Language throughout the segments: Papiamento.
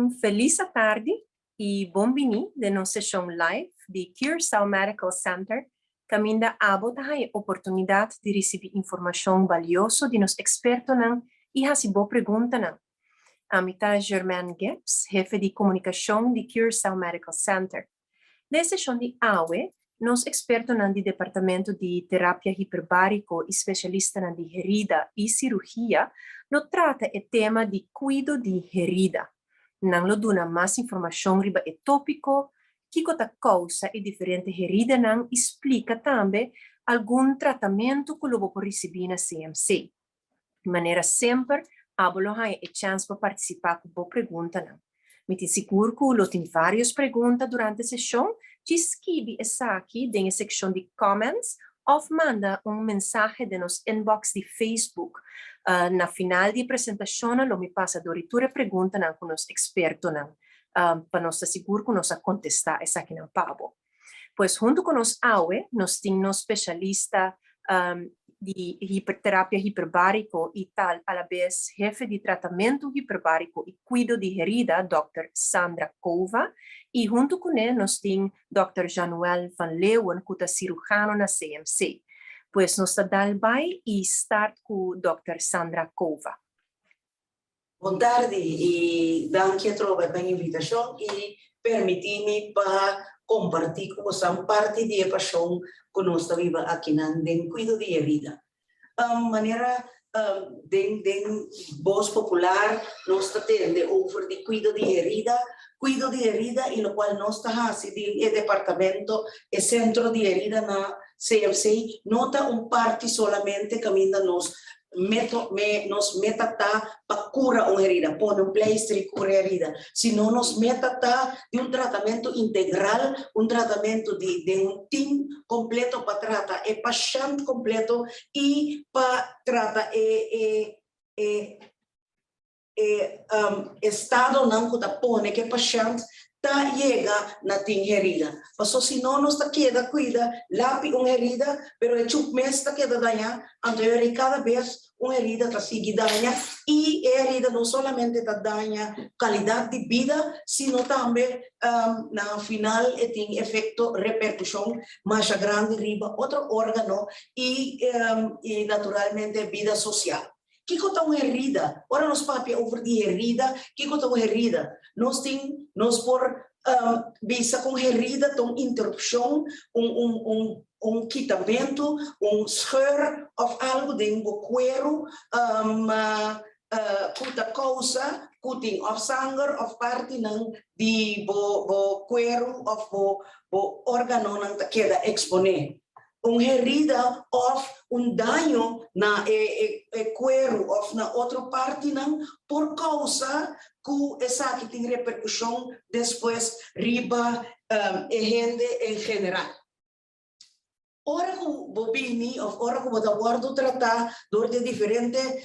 Un felis atardi i bon biní den nos seshon live di Curaçao Medical Center kaminda abo ta haña oportunidat di risibí informashon balioso di nos ekspertonan i hasi bo preguntanan. Ami ta Germaine Gibbs, hefe di komunikashon di Curaçao Medical Center. Den e seshon di awe, nos ekspertonan di Departamento di Terapia Hiperbáriko i spesialistanan di herida i sirugia lo trata e tema di kuido di herida. Nan lo duna mas informashon riba e tópiko, kiko ta kousa e diferente heridanan i splika tambe algun tratamentu ku lo bo por risibí na CMC. Manera semper, abo lo haña e chèns pa partisipá ku bo preguntanan. Mi tin sigur ku lo tin vários pregunta durante seshon, djis skibi esaki den e sekshon di comments òf manda un mensahe den nos inbox di Facebook. Na final di e presentashonnan lo mi pasa dor di tur e preguntanan ku nos ekspertonan pa nos ta sigur ku nos a kontestá esakinan pa bo. Pues huntu ku nos awe nos tin nos spesialista di hiperterapia hiperbáriko i tal alabes hefe di tratamentu hiperbáriko i kuido di herida dòkter Sandra Cova i huntu kuné nos tin dòkter Januel van Leeuwen ku ta sirujano na CMC. Pues nos ta dal bai i start ku dòkter Sandra Cova. Bon tardi i danki atrobe pa e invitashon i permití mi pa kompartí ku bosan parti di e pashon ku nos ta biba akinan den kuido di e bida. Manera den den bos popular nos ta tende over di kuido di herida, kuido di herida i lokual nos ta hasi den e departamento, e sentro di herida na CMC no ta un parti solamente kaminda nos Meto, me, nos meta ta pa cura un herida, pone un pleister y cura e herida, sino nos meta ta di un tratamento integral, un tratamento di den un team completo pa trata e pashent completo y pa trata e, e, e, E estadonan ku ta pone ku e pashènt ta yega na tin herida. Paso si no nos ta keda kuida lapi un herida, pero e chup mes ta keda dañá, anto e heri kada bes un herida ta sigui daña i e herida no solamente ta daña kalidat di bida, sino tambe na final e tin efekto, reperkushon masha grandi riba otro órgano i naturalmente bida sosial. Kiko ta un herida? Ora nos papia over di herida, kiko ta un herida? Nos tin, nos por bisa ku un herida ta un interupshon, un un un un kitamentu, un scheur òf algu den bo kueru ku ta kousa ku tin òf sanger òf partinan di bo bo kueru òf bo bo órganonan ta keda eksponé. Un herida òf un daño na e kueru òf na otro partinan por kousa ku esaki tin reperkushon despues riba e hende en general. Ora ku bo bini òf ora ku bo ta wòrdu tratá dor di diferente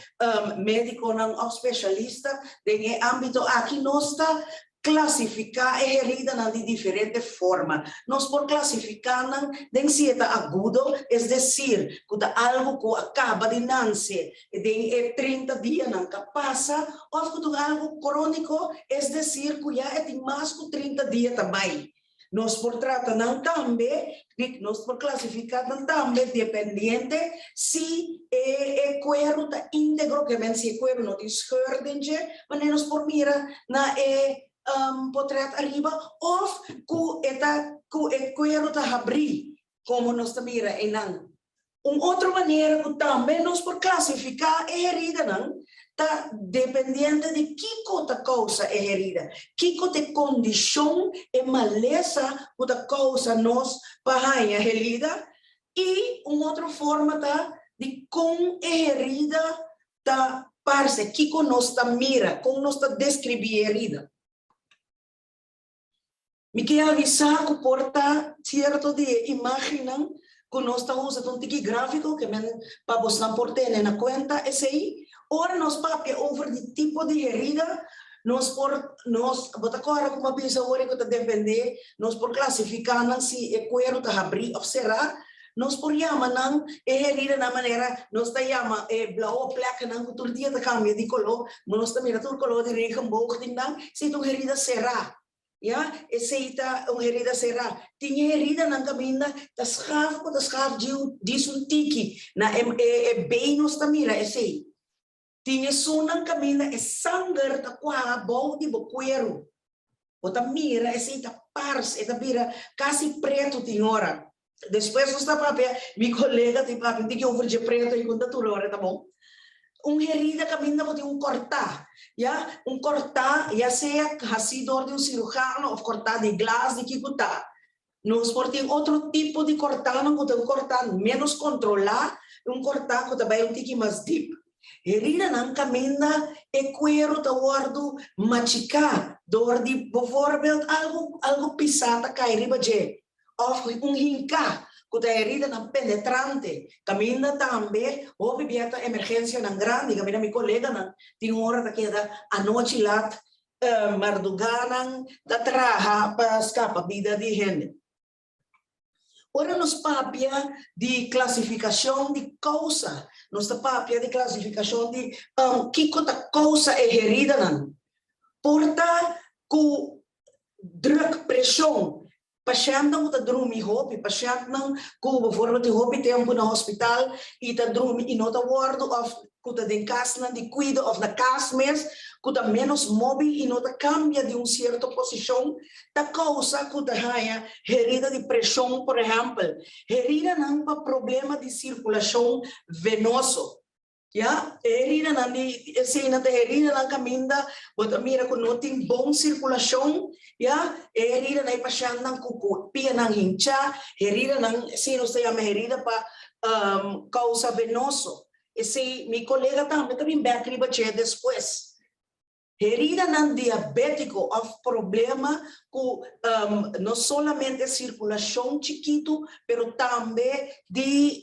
médikonan òf spesialista den e ámbito aki nos ta Klasifiká e heridanan di diferente forma. Nos por klasifiká nan den si e ta agudo, es desir, ku ta algu ku a kaba di nanse den e 30 dianan ka pasa, òf ku ta algu króniko, es desir, ku ya e tin mas ku 30 dia ta bai. Nos por trata nan tambe, nos por klasifiká nan tambe dependiente si e e kueru ta íntegro, ke men si e kueru no tin scheur den dje, manera nos por mira na e potrèt ariba, òf ku e ta ku e kueru ta habrí, komo nos ta mira einan. Un otro manera ku tambe nos por klasifiká e heridanan ta dependiente di kiko ta kousa e herida, kiko ta e kondishon, e malesa ku ta kousa nos pa haña herida i un otro forma ta di kon e herida ta parse, kiko nos ta mira, kon nos ta deskribí e herida. Mi ke avisá ku por ta sierto di e imágennan ku nos ta usa ta un tiki gráfiko ke men pa bosnan por tene na kuenta esei. Ora nos papia over di tipo di herida, nos por nos bo ta kòrda ku mi a bisa ora ku ta dependé nos por klasifiká nan si e kueru ta habrí òf será. Nos por yama nan e heridanan manera nos ta yama e blauwe pleknan ku tur dia ta kambia di koló, nos ta mira tur koló di regenboog den nan, esei ta un herida será. Ya, esei ta un herida será. Tin e heridanan kaminda ta skaf ku ta skaf djiu dis un tiki na e e bei nos ta mira esei. Tin esunnan kaminda e sanger ta kuaha bou di bo kueru. Bo ta mira esei ta pars, e ta bira kasi pretu tin ora. Despues nos ta papia, mi kolega tin papia un tiki over dje pretu ei ku ta tur ora ta bon. Un herida kaminda bo tin un kòrtá, ya, un kòrtá ya sea hasí dor di un sirujano òf kòrtá di glas di kiko ta. Nos por tin otro tipo di kòrtánan ku ta un kòrtá ménos kontrolá i un kòrtá ku ta bai un tiki mas dip. Heridanan kaminda e kueru ta wòrdu machiká dor di bovorbeld algu algu pisá ta kai riba dje òf un hinká ku ta heridanan penetrante, kaminda tambe hopi bia ta emergensianan grandi, kaminda mi koleganan tin ora ta keda anochi lat mardugánan ta traha pa skapa bida di hende. Ora nos papia di klasifikashon di kousa, nos ta papia di klasifikashon di kiko ta kousa e heridanan. Por ta ku druk, preshon, Pashèntnan ku ta drumi hopi, pashèntnan ku bijvoorbeeld tin hopi tempu na hospital i ta drumi i no ta wòrdu òf ku ta den kasnan di kuido òf na kas mes ku ta ménos móbil i no ta kambia di un sierto posishon ta kousa ku ta haña herida di preshon por ehèmpel, heridanan pa problema di sirkulashon venoso. Ya, e heridanan di eseinan ta heridanan kaminda bo ta mira ku no tin bon sirkulashon, ya, e heridanan e pashèntnan ku ku pianan hinchá, heridanan esei nos ta yama herida pa kousa venoso. Esei mi kolega tambe ta bin bèk riba dje despues. Heridanan diabétiko òf problema ku no solamente sirkulashon chikitu pero tambe di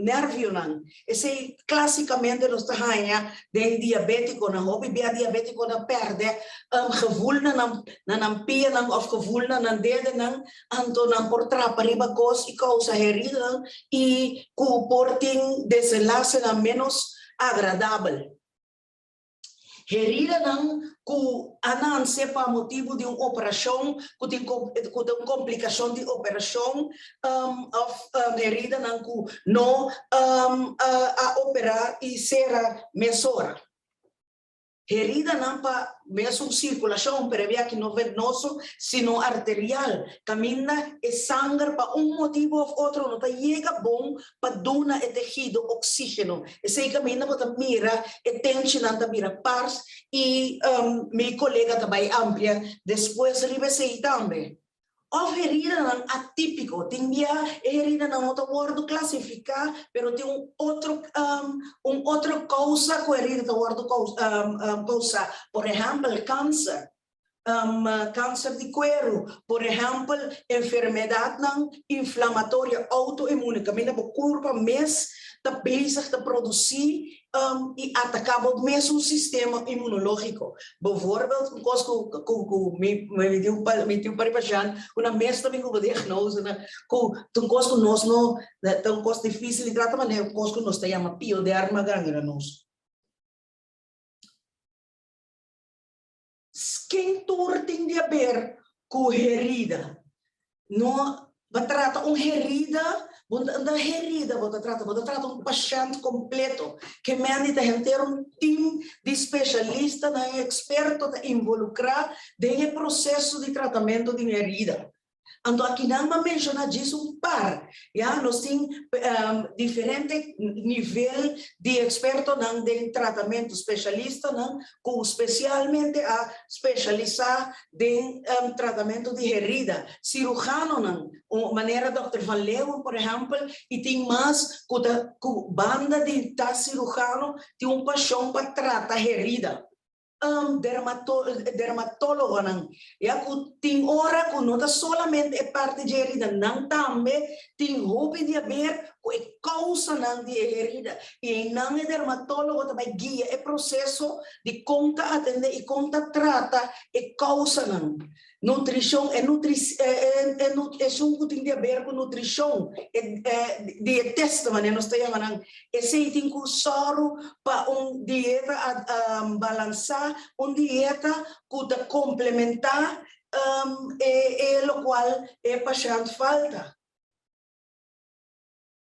nèrvionan. Esei klasikamente nos ta haña den diabétikonan. Hopi bia diabétikonan pèrdè gevoel na nan na nan pianan òf gevoel na nan dedenan, anto nan por trapa riba kos i kousa heridanan i ku por tin desenlasenan ménos agradabel. Heridanan ku a nanse pa motibu di un operashon ku tin ku ta un komplikashon di operashon òf heridanan ku no a operá i sera mesora. Heridanan pa mesun sirkulashon, pero e biaha aki no venoso sino arterial, kaminda e sanger pa un motibu òf otro no ta yega bon pa duna e tehido oxígeno. Esei kaminda bo ta mira e tenchinan ta bira pars i mi kolega ta bai amplia despues riba esei tambe. Òf heridanan atípiko, tin bia e heridanan no ta wòrdu klasifiká pero tin un otro un otro kousa ku herida ta wòrdu kousá, por ehèmpel kanser. Kanser di kueru, por ehèmpel enfermedatnan inflamatorio outoinmune, kaminda bo kurpa mes ta bezig ta produsí i ataká bo mesun sistema inmunológiko. Bijvoorbeeld, un kos ku ku mi mi tin mi tin un par di pashènt ku nan mes ta bin ku bo diagnose ku ta un kos ku nos no ta un kos difísil di trata manera un kos ku nos ta yama pioderma gangrenoso. Ken tur tin di haber ku herida? No ba trata un herida, bo no ta herida bo ta trata, bo ta trata un pashènt kompleto. Ke mende ta henter un tim di spesialistanan i eksperto ta involukrá den e proseso di tratamentu di un herida. Anto akinan m'a menshoná djis un par, ya, nos tin diferente nivel di ekspertonan den tratamentu, spesialistanan ku spesialmente a spesialisá den tratamentu di herida, sirujanonan, manera dòkter Van Leeuwen por ehèmpel, i tin mas ku ta ku banda di ta sirujano tin un pashon pa trata herida. Dermatólogonan, ya ku tin ora ku no ta solamente e parti dje herida, nan tambe tin hopi di haber ku e kousanan di e herida i einan e dermatólogo ta bai guia e proseso di kon ta atendé i kon ta trata e kousanan. Nutrishon, e nutri esun ku tin di aber ku nutrishon, e dietista manera nos ta yama nan, esei tin ku sòru pa un dieta balansá, un dieta ku ta komplementá e lokual e pashènt falta.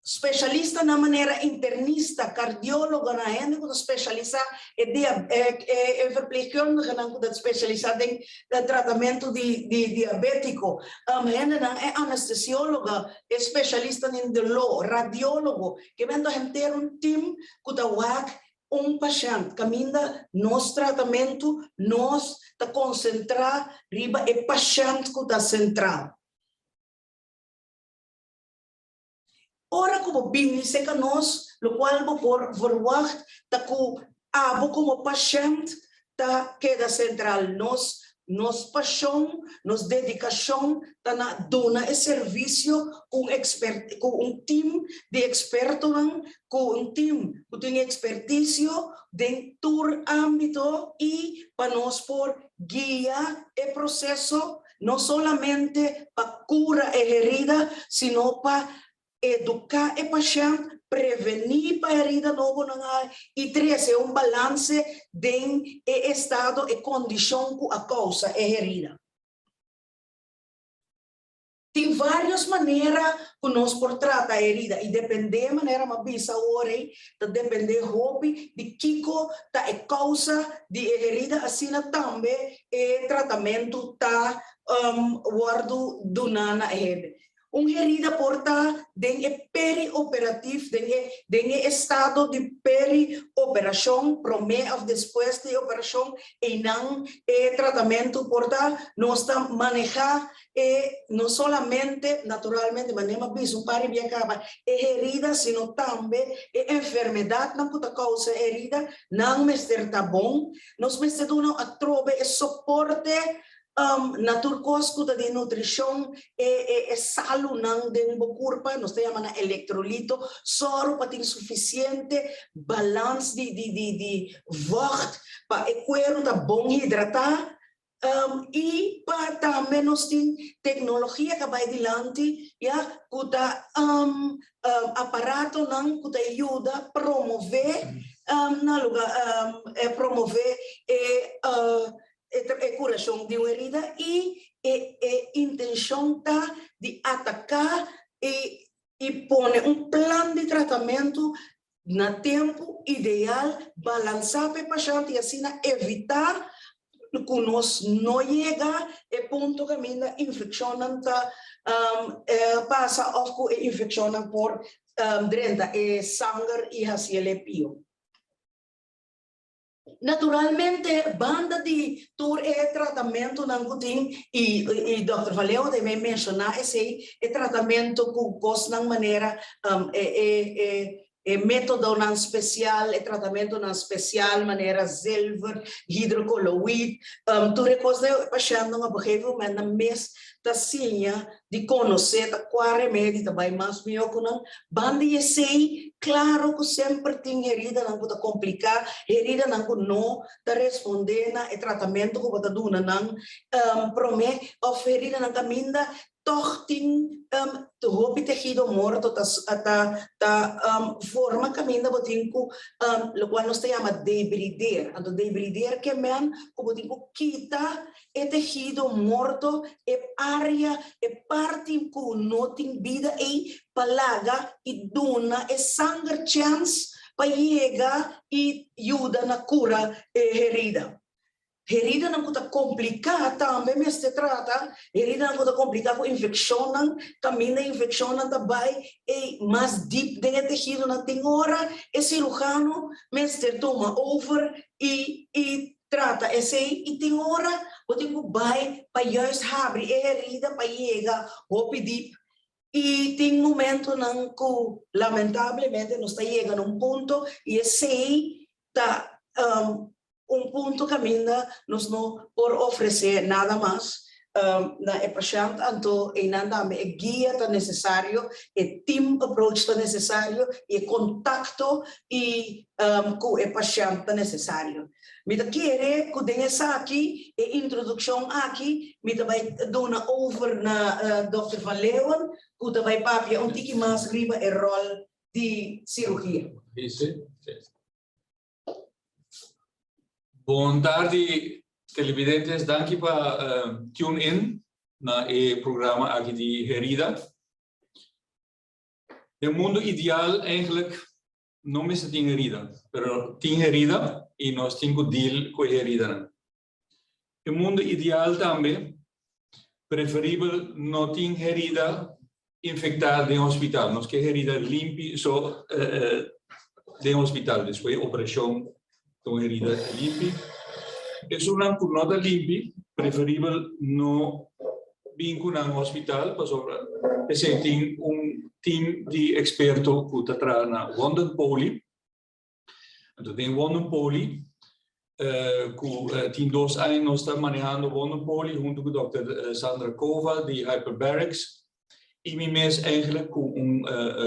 Spesialistanan manera internista, kardiólogonan, hende ku ta spesialisá, e e verpleegkundigenan ku ta spesialisá den tratamentu di diabétiko, hendenan, e anestesiólogo, e spesialista den doló, radiólogo, ke men ta henter un tim ku ta wak un pashènt. Kaminda nos tratamentu nos ta konsentrá riba e pashènt ku ta sentral. Ora ku bo bini serka nos, lokual bo por verwagt ta ku abo komo pashènt ta keda sentral. Nos nos pashon, nos dedikashon ta na duna e servisio ku un eksper ku un tim di ekspertonan, ku un tim ku tin ekspertisio den tur ámbito i pa nos por guia e proseso No solamente pa cura e herida, sino pa educa e pashent, preveni pa herida nobo nan hay y trece un balance den e estado, e condicion cu a causa e herida. Tin varios manera cu nos por trata herida y depende, manera mi a bisa awor ey, ta depende hopi di kico ta e causa di e herida, asina tambe e tratamentu ta wordo duna na e hende. Un herida por ta den e perioperatief, den e den e estado di perioperacion, prome of despues di e operacion, eynan e tratamentu por ta, nos ta maneha E no solamente, naturalmente, manera mi a bisa un par di bia kaba, e herida, sino tambe e enfermedadnan ku ta kousa e herida, nan mester ta bon. Nos mester duna atrobe e soporte na tur kos ku ta di nutrishon, e e salunan den bo kurpa, nos ta yama nan elektrolito, sòru pa tin sufisiente balans di di di di vògt pa e kueru ta bon hidratá. I pa tambe nos tin teknologia ka bai dilanti ya ku ta aparatonan ku ta yuda promove na luga promove e e kurashon di un herida i e e intenshon ta di ataká i i pone un plan di tratamentu na tempu ideal, balansá pa e pashènt i asina evitá ku nos no yega e punto kaminda infekshonnan ta pasa òf ku e infekshonnan por drenta e sanger i hasi el e pio. Naturalmente, banda di tur e tratamentunan ku tin, i i dòkter Vallejo tambe menshoná esei, e tratamentu ku kosnan manera e e e e métodonan spesial, e tratamentunan spesial manera zilver, hidrokoloid, tur e kosnan e pashèntnan op un gegeven moment nan mes ta siña di konosé ta kua remedi ta bai mas mihó ku nan. Banda di esei, klaro ku semper tin heridanan ku ta kompliká, heridanan ku no ta respondé na e tratamentu ku bo ta duna nan promé òf heridanan kaminda tòg tin hopi tehido morto ta ta forma kaminda bo tin ku lokual nos ta yama debrider. Anto debrider ke men ku bo tin ku kita E tehido morto, e área, e parti ku no tin bida ei pa laga i duna e sanger chèns pa yega i yuda na kura e herida. Heridanan ku ta kompliká tambe mester trata, heridanan ku ta kompliká ku infekshonnan, kaminda infekshonnan ta bai ei mas dip den e tehidonan tin ora e siruhano mester tuma over i i Trata esei i tin ora bo tin ku bai pa juist habri e herida pa yega hopi dip i tin momentonan ku lamentablemente nos ta yega na un punto i esei ta un punto kaminda nos no por ofresé nada mas. na e pashent anto einan tambe e guia ta necesario, e team approach ta necesario y e contacto y cu e pashent ta necesario. Mi ta kere cu den esaki, e introduccion aki, mi ta bay duna over na Dòkter Van Leeuwen cu ta bay papia un tiki mas riba e rol di cirugia. Bon tardi televidentes, danki pa tune in na e programa aki di Herida. Den mundo ideal eigenlijk no mester tin herida, pero tin herida y nos tin cu deal cu e heridanan. E mundo ideal tambe, preferibel no tin herida infecta den hospital. Nos ke herida limpi so den hospital, despues di operacion ta un herida limpi. Esunnan cu no ta limpi, preferibel no bin cu nan hospital pasobra esey tin un team di experto cu ta traha na Wonden Poli. Anto den Wondenpoli, ku tin dos aña nos ta manehando Wondenpoli huntu ku dòkter Sandra Kova di Hyperbarics i mi mes eigenlijk ku un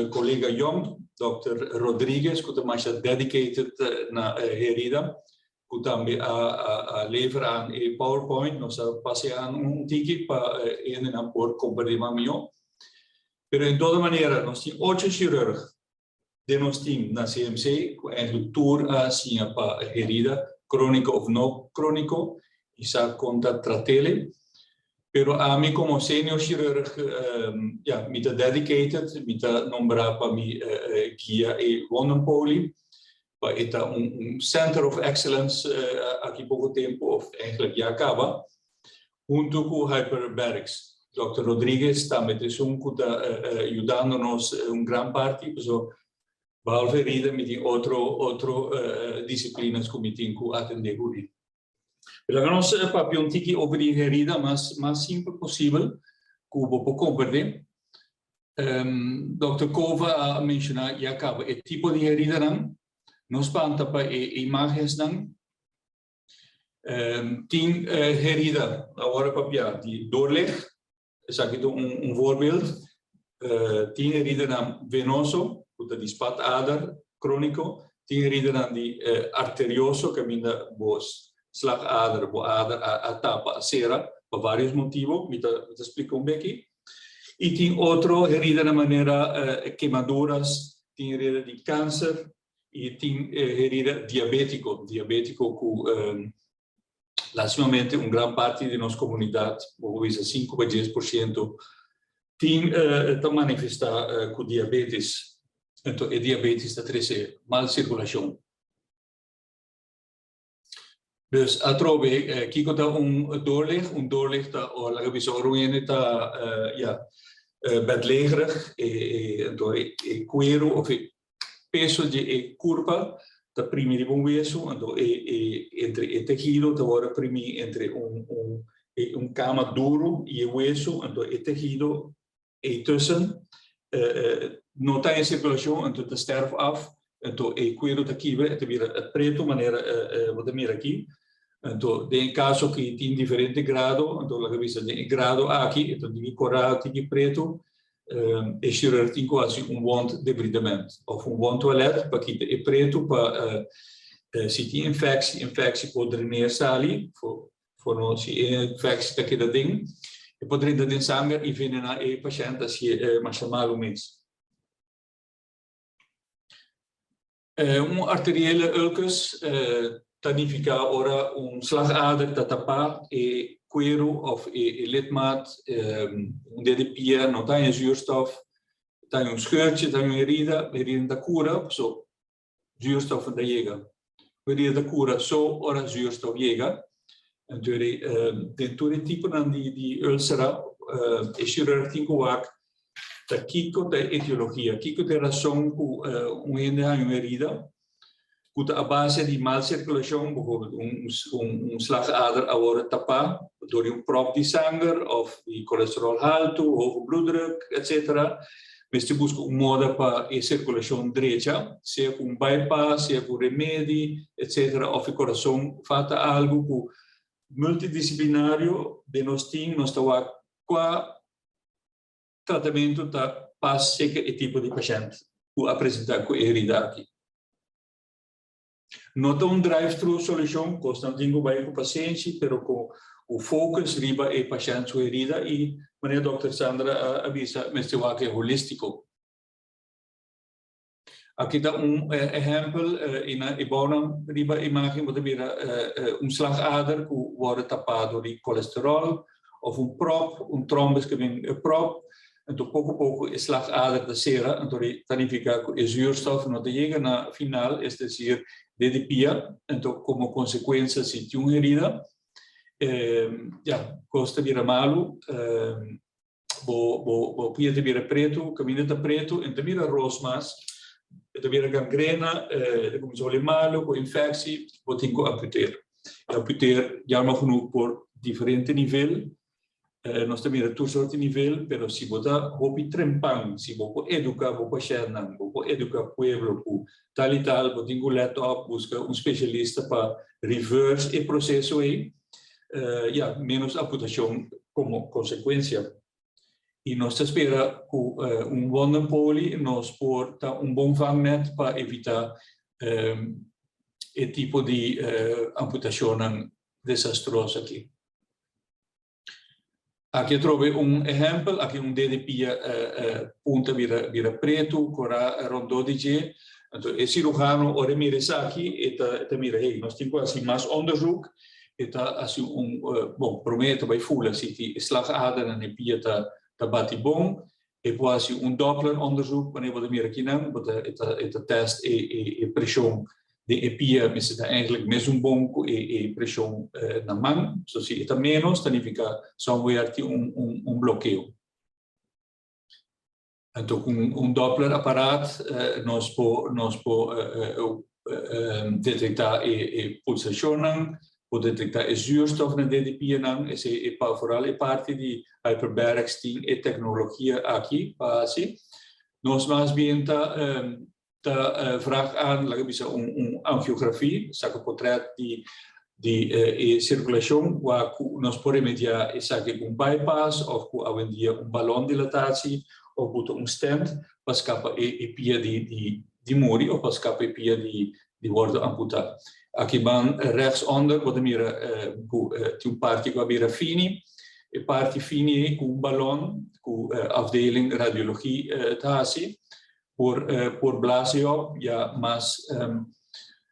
kolega yong, dòkter Rodriguez, ku ta masha dedicated na herida, ku tambe a lever aan e PowerPoint. Nos a pasa aan un tiki pa hendenan por komprendé mas mihó. Pero en todo manera nos tin ocho chirurg Den nos team na CMC cu eigenlijk tur a siña pa herida, cronico of no cronico, y sa con ta tratele. Pero ami como senior chirurg, ya, mi ta dedicated, mi ta nombra pa mi guia e wondenpoli, pa e ta un center of excellence aki poco tempo, of eigenlijk ya caba. Hunto cu Hyperbarics. Dòkter Rodriguez tambe ta esun cu ta yudando nos un gran parti, pasobra behalve herida mi tin otro otro disciplinas cu mi tin cu atende cu e. Pero laga nos papia un tiki over di herida mas mas simpel posibel cu bo por comprende. Dòkter Cova a menciona ya caba e tipo di heridanan. No spanta pa e imagensnan. Tin herida, awor a papia di doorlig, esaki ta un voorbeeld. Tin heridanan venoso, ku ta di spatader króniko. Tin heridanan di arterioso, kaminda bo slagader, bo ader a tapa, a sera, pa vários motibu, mi ta splika un beki. I tin otro heridanan manera kemaduras, tin herida di kanser, y tin herida diabetico, diabetico cu lastimamente un gran parti di nos comunidad, bo por bisa 5 pa 10%, tin ta manifesta cu diabetes. Enton e diabetes ta trece mal circulacion. Dus atrobe, kiko ta un doorlig? Un doorlig ta ora laga bisa ora un hende ta ya bedlegerig, anto e kueru of e peso di e kurpa ta primi riba un wesu, anto e entre e tehido ta wòrdu primi entre un un kama duru i e wesu, anto e tehido Eytussen no ta en circulacion, anto ta sterf af, anto e cuero ta kibra, e ta bira preto manera bo ta mira aki. Anto den e caso aki tin diferente grado, anto laga bisa den e grado aki e ta tiki cora, tiki preto, e chirurg tin cu haci un wond debridement of un wond toilet pa kita e preto pa si tin infectie, infectie por dreneer sali. For no si e infectie ta keda den, e por drenta den sanger i venena e pashènt asi e masha malu mes. Un arteriële ulcus ta nifiká ora un slagader ta tapá e kueru òf e lidmaat, un dia di pia no ta haña zuurstof, ta haña un scheurtje, ta haña un herida, e herida ta kura, pasobra zuurstof ta yega. Herida ta cura so ora zuurstof yega. Entonces den tur e tiponan di ulcera e chirurg tin cu wak ta kico ta e etiologia, kico ta e rason cu un hende haña un herida cu ta a base di mal circulacion, bijvoorbeeld un slagader a worde tapa door di un prop di sanger of di colesterol halto, hoge bloeddruk, etc. Mester buska un moda pa e sirkulashon drecha, sea ku un bypass, sea ku remedi, etcetera, òf e kurason falta algu ku multidisiplinario. Den nos team nos ta wak kua tratamentu ta pas zeker e tipo di pashènt ku a presentá ku e herida aki. No ta un drive-thru solushon, kosnan tin ku bai ku pasenshi, pero ku focus riba e pashènt su herida i manera dòkter Sandra a bisa mester wak e holístiko. Aki ta un ehèmpel i na e bounan riba e imágen bo ta mira un slagader ku wòrdu tapá dor di kolesteròl òf un pròp, un trombus ku bin pròp. Anto poko poko e slagader ta sera, anto ta nifiká ku e zuurstof no ta yega na final, es desir den di pia, anto komo konsekuensia si tin un herida, ya, kos ta bira malu. Bo bo bo pia ta bira pretu, kaminda ta pretu, en ta bira ros mas, e ta bira gangrena, e ta kuminsá holi malu ku infeksi, bo tin ku amputeer. E amputeer jammer genoeg por diferente nivel, nos ta mira tur sorti nivel, pero si bo ta hopi trempan, si bo por eduká bo pashèntnan, bo por eduká pueblo ku tal i tal, bo tin ku lèt òp, buska un spesialista pa reverse e proseso ei, ya, menos amputashon komo konsekuensia. I nos ta spera ku un wondenpoli nos por ta un bon vangnet pa evitá e tipo di amputashonnan desastroso aki. Aki atrobe un ehèmpel, aki un dede pia punta bira bira pretu, korá rondó di dje. Anto e sirujano ora e mira esaki e ta e ta mira, hey, nos tin ku hasi mas onderzoek. E ta hasi un, bon, promé e ta bai fula si ti e slagadernan e pia ta ta bati bon. E por hasi un Doppler onderzoek, wanneer bo ta mira kinan, bo ta e ta e ta test e e e preshon den e pia mester ta eigenlijk mesun bon ku e e preshon na man. So si e ta menos ta nifiká somewhere tin un un un blokeo. Anto ku un Doppler aparaat nos por nos por detektá e e pulsashonnan, por detektá e zuurstofnan den di pianan, esei e pa foral e parti di hyperbarics tin e teknologia aki pa hasi. Nos mas bien ta ta vraag aan, laga bisa un un angiografie, saka potret di di e sirkulashon wak ku nos por remediá esaki ku un bypass òf ku awendia un balòn dilatatie òf buta un stent pa skapa e e pia di di di muri òf pa skapa e pia di di wòrdu amputá. Aki ban rechts onder bo ta mira ku tin un parti ku a bira fini, e parti fini ei ku un balòn ku afdeling radiologie ta hasi Por por blaas e op, ya mas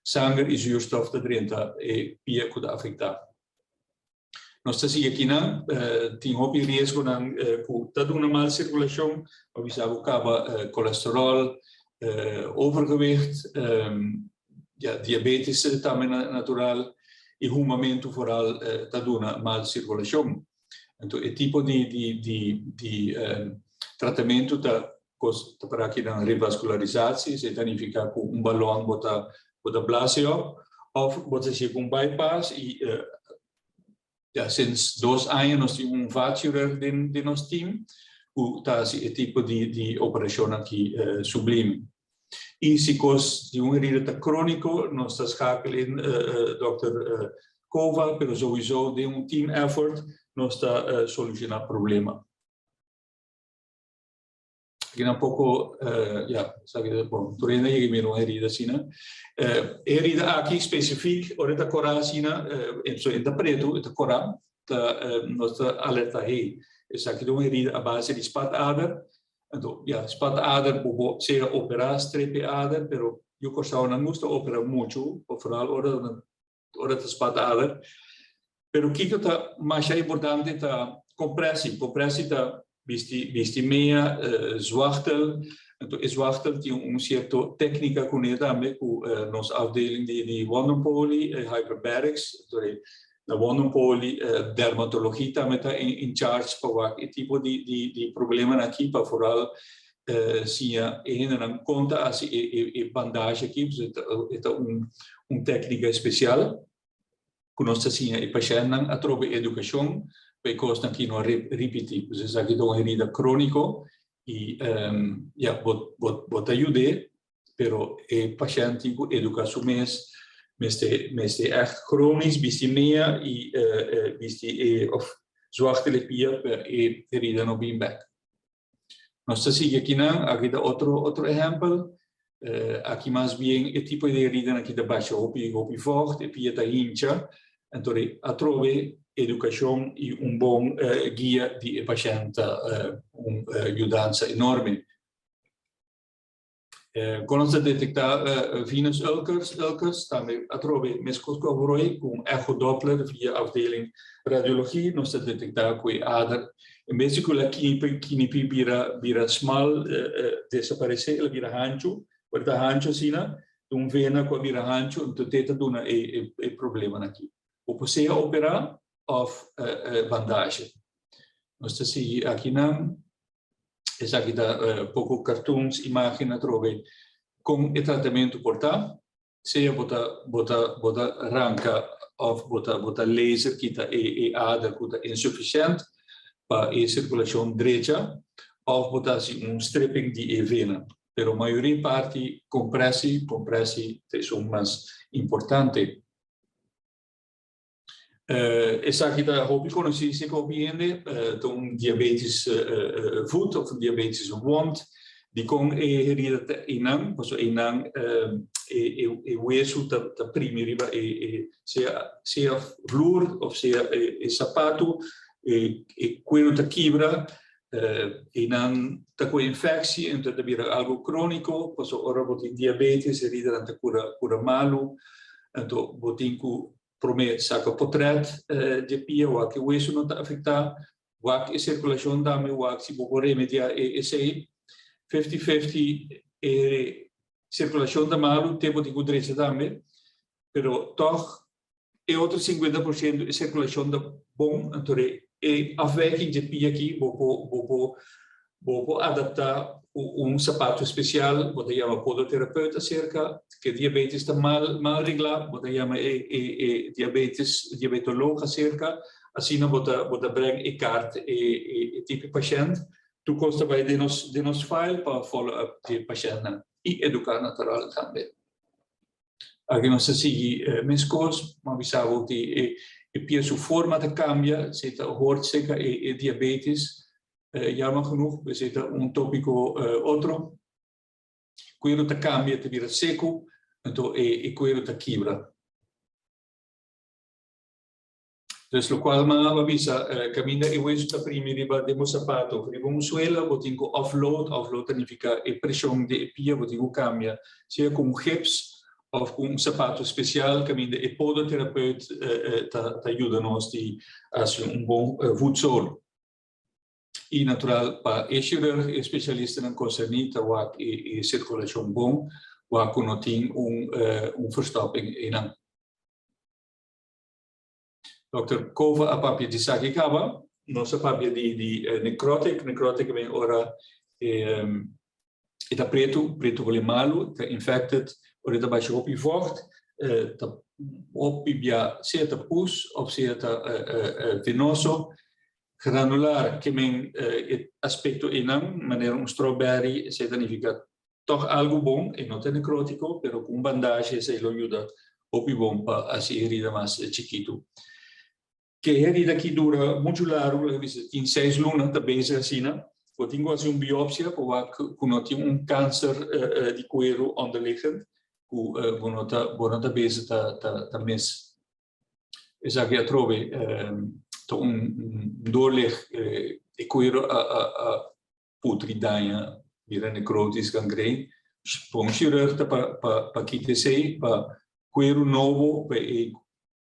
sanger i zuurstof ta drenta e pia ku ta afektá. Nos ta sigui akinan, tin hopi riesgonan ku ta duna mal sirkulashon, pa bisa bo kaba kolesteròl, overgewicht, ya diabetes tambe natural i humamentu foral ta duna mal sirkulashon. Anto e tipo di di di di tratamentu ta Kos ta para aki nan revascularisatie, esei ta nifiká ku un balòn bo ta bo ta blase op, òf bo ta hasié ku un bypass i ya sinds dos aña nos tin un vaatchirurg den den nos team ku ta hasi e tipo di di operashon aki sublime. I si kos di un herida ta króniko nos ta skakel in dòkter Koval, pero souiso den un team effort nos ta solushoná problema. Aki nan poko, ya, esaki ta bon. Tur hende a yega mira un herida asina. E herida aki spesifik, ora e ta korá asina, so e ta pretu, e ta korá, ta nos ta alerta, hey, esaki ta un herida a base di spatader. Anto, ya, spatader bo por sea operá strep e ader, pero yu Kòrsou nan gusta operá muchu, vooral ora nan ora ta spatader. Pero kiko ta masha importante ta kompressie. Kompressie ta bisti bisti mea, zwachtel. Anto e zwachtel tin un sierto téknika kuné tambe ku nos afdeling di di wondenpoli, hyperbarics, anto e na wondenpoli dermatologie tambe ta in charge pa wak e tipo di di di problemanan aki pa foral siña e hendenan kon ta hasi e e bandage aki, pasobra e ta un un téknika spesial ku nos ta siña e pashèntnan atrobe edukashon pa e kosnan ki no ripití. Pues esaki ta un herida króniko i ya bo bo bo ta yud'é pero e pashènt tin ku eduká su mes, mester mester ègt krónis bisti mea i bisti e òf. Zwakte e pia pa e herida no bin bek. Nos ta sigui akinan, aki ta otro otro ehèmpel. Aki mas bien e tipo di heridanan aki ta basha hopi hopi vògt, e pia ta hincha. Anto atrobe edukashon i un bon guia di e pashènt ta un yudansa enorme. Kon nos ta detektá venous ulcers? Ulcers tambe atrobe meskos ku aworoi ku un echo Doppler via afdeling radiologie nos ta detektá ku e ader en bes di ku la kinipi bira bira smal desaparesé el a bira hanchu. Ora ta hanchu asina ta un vena ku a bira hanchu enton te ta duna e e problemanan aki. Bo por sea operá òf bandashe. Nos ta sigui akinan. Esaki ta poko cartoons, imagen atrobe con e tratamento por ta. Sea bo ta bo ta bo ta ranca of bo ta bo ta laser kita e e ader cu ta insuficient pa e circulacion drecha of bo ta haci un stripping di e vena. Pero mayoria parti compresi, compresi ta esun mas importante. Esaki ta hopi konosí serka hopi hende, ta un diabetes voet of un diabetes wond. Dikon e herida ta einan? Pasobra einan e wesu ta primi riba e sea vloer of sea e sapatu, e kueru ta kibra, einan ta kohe infeksi enton ta bira algu króniko, pasobra ora bo tin diabetes heridanan ta kura malu, anto bo tin ku promé saka potrèt dje pia wak e wesu no ta afektá, wak e sirkulashon tambe, wak si bo por remediá e esei. Fifty fifty e sirkulashon ta malu te bo tin ku drecha tambe, pero tòg e otro 50% e sirkulashon ta bon, anto e afwijking dje pia aki bo por bo por bo por adaptá ku un sapato spesial, bo ta yama podoterapeut aserka, ke diabetes ta mal mal reglá, bo ta yama e e e diabetes diabetoloog aserka, asina bo ta bo ta breng e kaart e e tipo pashènt, tur kos ta bai den nos den nos file pa follow up dje pashèntnan i eduká natural tambe. Aki nos ta sigui meskos, mi a bisa bo di e pia su forma ta kambia, si ta hoort seka e diabetes, jammer genoeg, esei ta un topiko otro. Kueru ta kambia, ta bira seku, anto e kueru ta kibra. Dus lokual mi a bisa, kaminda e wesu ta primi riba den bo sapato of riba un suela, bo tin ku offload, offload ta nifiká e preshon di e pia bo tin ku kambia, sea ku un gips of ku un sapato spesial kaminda e podoterapeut ta yuda nos di hasi un bon voetzool. I natural pa e chirurg e spesialistanan konserní ta wak e sirkulashon bon, wak ku no tin un verstopping einan. Dòkter Cova a papia di esaki kaba. Nos a papia di di necrotic. Necrotic men ora e ta pretu, pretu kole malu, ta infected, ora e ta basha hopi vocht, ta hopi bia sea ta pus of sea ta venoso. Granular ke men e aspecto einan, manera un strawberry, esei ta nifica Tòg algu bon, e no ta nekrótiko, pero ku un bandashe esei lo yuda hopi bon pa hasi e herida mas chikitu. Ke herida aki dura muchu largu, laga bisa tin seis luna ta bezig asina, bo tin ku hasi un biopsia pa wak ku no tin un kanser di kueru onderliggend ku bo no ta bo no ta bezig ta ta mis. Esaki atrobe ta un doorlig e kueru a a putri daña bira necrotis gangreen pon chirurg ta pa pa pa kita esey pa cuero nobo pa e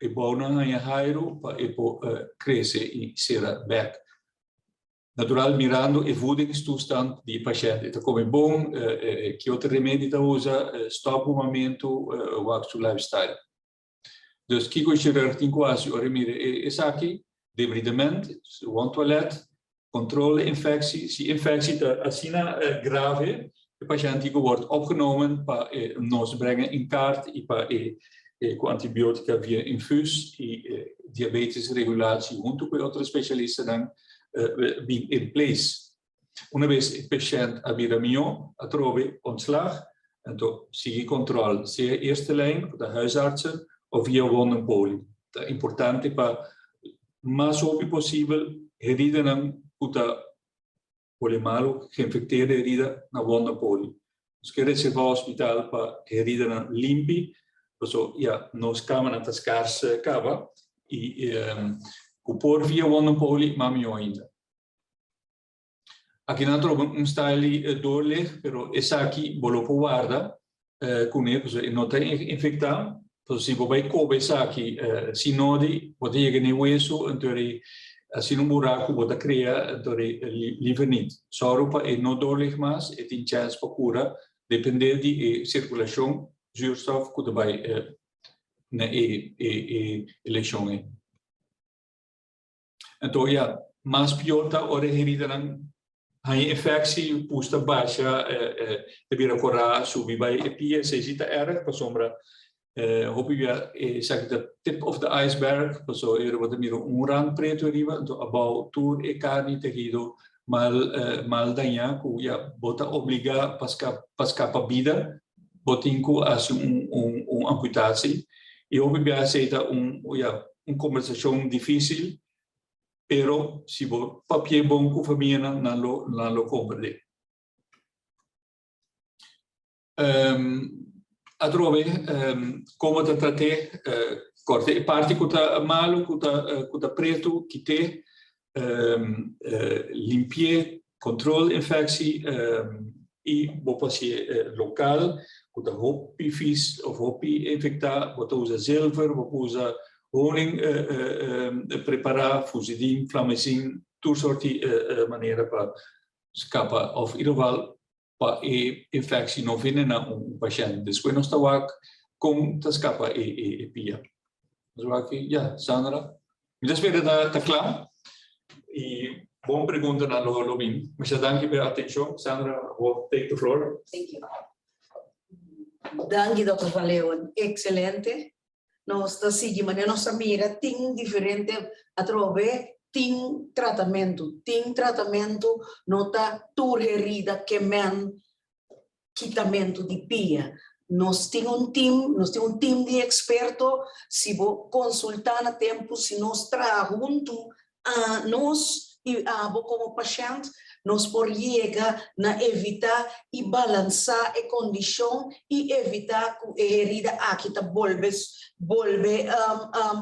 e bounan haña hairu pa e por crece y cera bek. Natural mirando e voedingstoestand di e pashent e ta come bon ki otro remedi ta usa stop humamentu wak su lifestyle. Dus kiko e chirurg tin ku hasi ora e mira esaki? Debridement, wondtoilet, controle infectie. Si infectie ta asina grave, e pashent tin ku wòrdu opgenomen pa nos brengen in kaart i pa e ku antibiotica via infuus i diabetes regulatie huntu ku e otro specialistanan bin in place. Una bes e pashent a bira mihó, atrobe ontslag, anto sigui control, sea eerste lijn, ku ta huisartsen, of via wondenpoli. Ta importante pa mas hopi posibel heridanan ku ta pone malu, geïnfecteerde herida, na wonde poli. Nos ke reservá hospital pa heridanan limpi, paso ya nos kamanan ta skars kaba i ku por via wonde poli mas mihó ainda. Aki nan troba un style di doorlig, pero esaki bo lo por warda kuné pasobra e no ta infektá. Pasobra si bo bai koba esaki sin nodi, bo ta yega na e wesu, anto asina un buraku bo ta krea, anto liever nit. Sòru pa e no doorlig mas, e tin chèns pa kura, dependé di e sirkulashon zuurstof ku ta bai na e leshon ei. Anto ya, mas pior ta ora e heridanan haña infectie, pus ta basha, ta bira korá, subi bai e pia, esei si ta erg pasobra hopi bia esaki ta tip of the iceberg, pasobra e bo ta mira un rand pretu ariba, anto abou tur e karni tehido mal mal dañá ku ya bo ta obligá pa pa skapa bida, bo tin ku hasi un un un amputatie i hopi bia esei ta un ya un kombersashon difísil pero si bo papia bon ku famianan nan lo nan lo komprendé. Atrobe komo ta trat'é kòrta e parti ku ta malu ku ta ku ta pretu kit'é limpi'é control infectie y bo por hacié local cu ta hopi vies of hopi infecta, bo ta usa zilver, bo por usa honing prepara, fusidin, flamecin, tur soort di manera pa scapa of in ieder geval pa e infectie no venena un pashent. Despues nos ta wak con ta scapa e pia. Nos wak aki, ya, Sandra. Mi ta spera ta ta cla y bon preguntanan lo lo bin. Masha danki pa e atencion. Sandra, bo take the floor. Thank you. Danki Dòkter Van Leeuwen. Excelente. Nos ta sigui manera nos a mira tin diferente atrobe tin tratamentu. Tin tratamentu no ta tur herida ke men kitamentu di pia. Nos tin un team, nos tin un team di eksperto, si bo konsultá na tempu, si nos traha huntu, nos i abo komo pashènt, nos por yega na evitá i balansá e kondishon i evitá ku e herida aki ta bolbe bolbe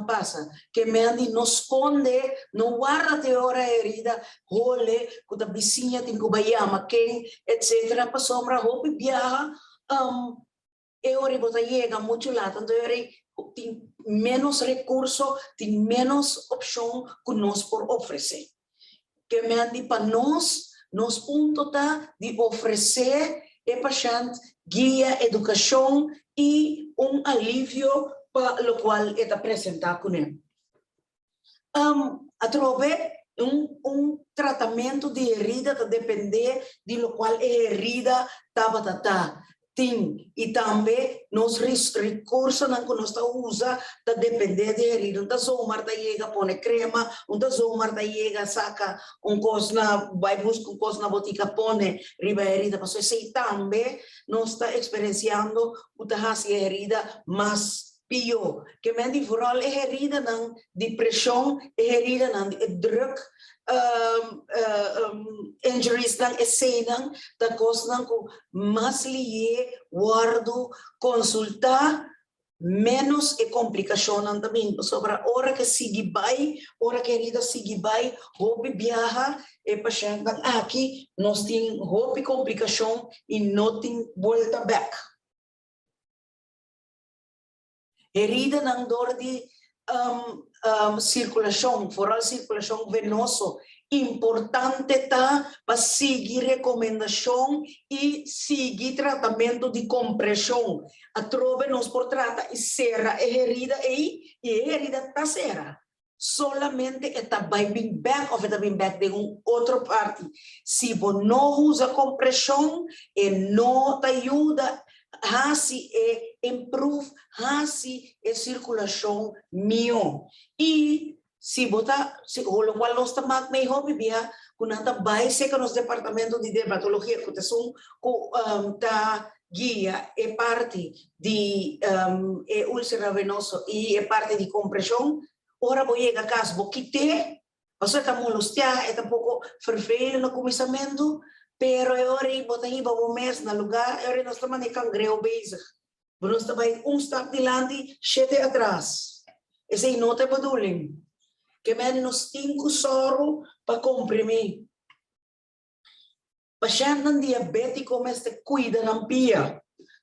pasa. Ke men di no skonde, no warda te ora e herida hole ku ta bisiña tin ku bai yama ken etcetera pasobra hopi biaha e ora bo ta yega muchu lat anto e ora tin menos rekurso tin menos opshon ku nos por ofresé. Ke men di pa nos nos punto ta di ofresé e pashènt guia, edukashon i un alivio pa lokual e ta presentá kuné. Atrobe, un un tratamentu di herida ta dependé di lokual e herida tabata ta, tin i tambe nos rekursonan ku nos ta usa ta dependé di herida. Un ta zomaar ta yega pone krema, un ta zomaar ta yega saka un kos na bai buska un kos na botika pone riba e herida pasobra esei tambe nos ta eksperensiando ku ta hasi e herida mas Pió, ke men di vooral e heridanan di preshon, e heridanan di e druk injuriesnan, eseinan ta kosnan ku mas lihé wòrdu konsultá, ménos e komplikashonnan ta bin. Pasobra ora ke sigui bai, ora ke herida sigui bai, hopi biaha e pashèntnan aki nos tin hopi komplikashon i no tin buelta bèk. Heridanan dor di sirkulashon, foral sirkulashon venoso. Importante ta pa sigui rekomendashon i sigui tratamentu di kompreshon. Atrobe nos por trata i sera e herida ei i e herida ta sera. Solamente e ta bai bin bek of e ta bin bek den un otro parti. Si bo no usa kompreshon e no ta yuda hasi e improve, hasi e sirkulashon mihó. I si bo ta, si lokual nos ta mak mei hopi bia ku nan ta bai serka nos departamento di dermatologia ku ta esun ku ta guia e parti di e úlcera venoso i e parti di kompreshon. Ora bo yega kas bo kit'é, pasobra e ta molostiá, e ta poko vervelend na kuminsamentu, pero e ora ei bo ta hiba bo mes na lugá, e ora ei nos ta manera kangreu bezig. Bo nos ta bai un stap dilanti, shete atras. Esei no ta e bedoeling. Ke men nos tin ku sòru pa komprimí. Pashèntnan diabétiko mester kuida nan pia.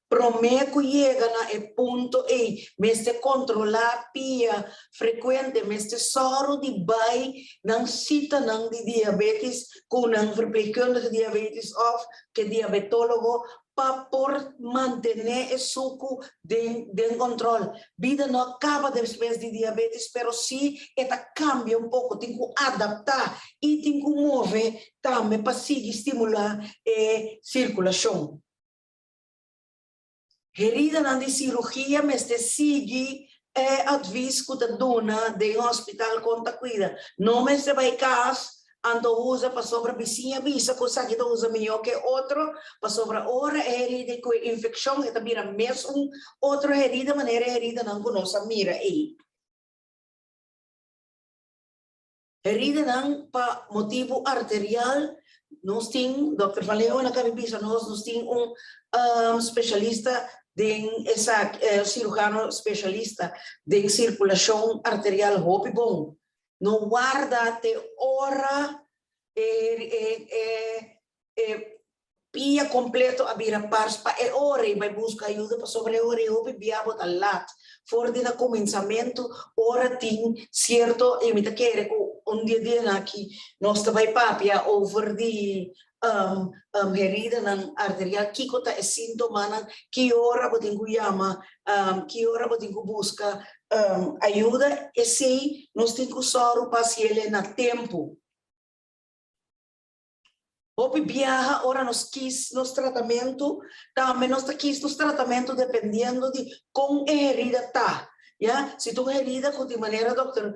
Promé ku yega na e punto ei, mester kontrolá pia frekuente, mester sòru di bai nan sitanan di diabétis ku nan verpleegkundige diabétis òf ku e diabetólogo pa por mantené e suku den den kòntròl. Bida no a kaba despues di diabetes, pero sí e ta kambia un poko, tin ku adaptá i tin ku move tambe pa sigui stimulá e sirkulashon. Heridanan di sirugia mester sigui e advis ku ta duna den hospital kon ta kuida. No mester bai kas anto usa pasobra bisiña bisa ku esaki ta usa mihó ke otro, pasobra ora e herida ku e infekshon e ta bira mes un otro herida manera e heridanan ku nos a mira ei. Heridanan pa motibu arterial, nos tin, Dòkter Van Leeuwen a kabi bisa nos, nos tin un spesialista den esaki, sirujano spesialista den sirkulashon arterial hopi bon. No warda te ora e pia kompleto a bira pars pa e ora i bai buska ayuda pasobra e ora ei hopi bia bo ta lat. For di na kuminsamentu ora tin sierto i mi ta kere ku un di e dianan aki nos ta bai papia over di heridanan arterial kiko ta e sintomanan, ki ora bo tin ku yama, ki ora bo tin ku buska ayuda, esei nos tin ku sòru pa hasiel na tempu. Hopi biaha ora nos kis nos tratamentu, tambe nos ta kis nos tratamentu dependiendo di kon e herida ta. Ya, si ta un herida ku tin manera dòkter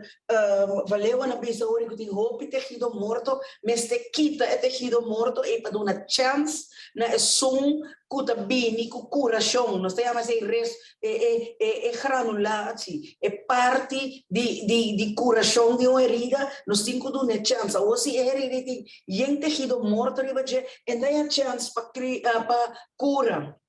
Valeeuwen a bisa ora ku tin hopi tehido morto, mester kita e tehido morto ei pa duna chèns na esun ku ta bini ku kurashon. Nos ta yama esei res e e e e granulatie, e parti di di di kurashon di un herida, nos tin ku duna e chèns. Awor si e herida ei tin yen tehido morto riba dje, e no a chèns pa kri pa kura.